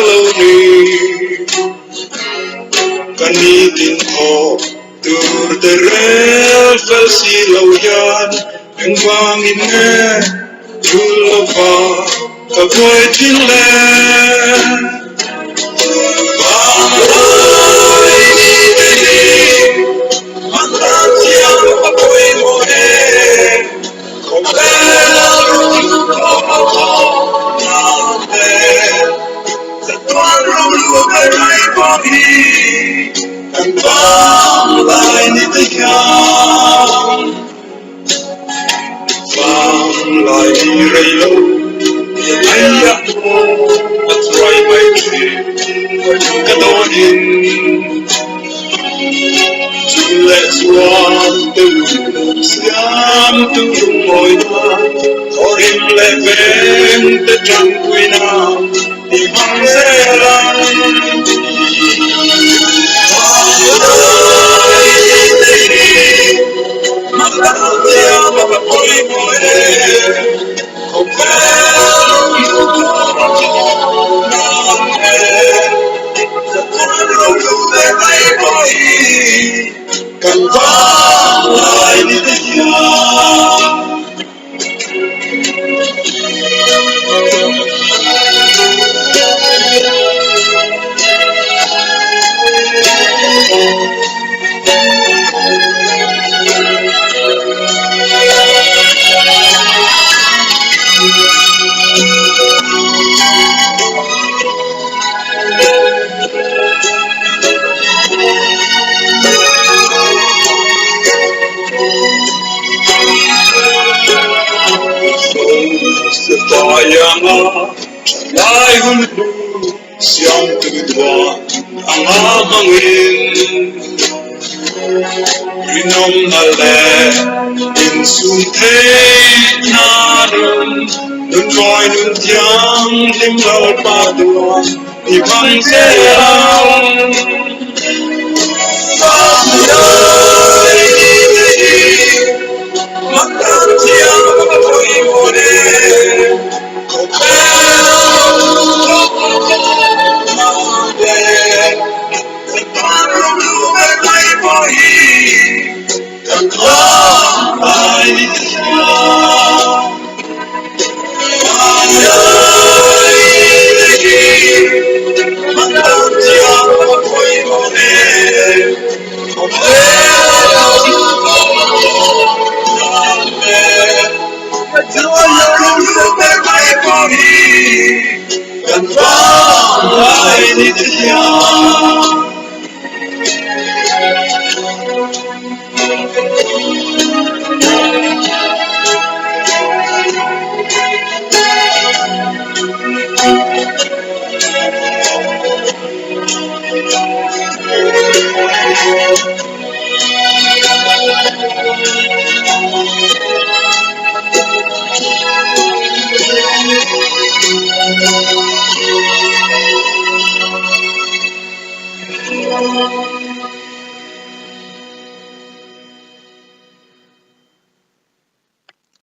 lo ni. Ka nitin thawh tur te rel fel si lo hian engvangin nge tul lova ka buai thin le? Vanglai ni te hi an tan chiang a pawimawh e, khawvel rum thawh nan te chatuan ro lu ber mai pawh hi kan vanglai ni te hian vanglai ni rei lo aia a chuai mai thin ka dawnin chu leh chuan te siam tu lungawina thawhrim leh veng te tanpuina i hmang zel ang. Vanglai ni te hi hmang thiam a pawimawh e, khawvel lungawina nan e chatuan rohlu ve mai pawh hi kan vanglai ni te hian. Faianga thalai hun hnu siamtu duan anga hmangin rinawmna leh insum theihna nun nun mawi nun thianghlim Lalpa duan i hmang zel ang.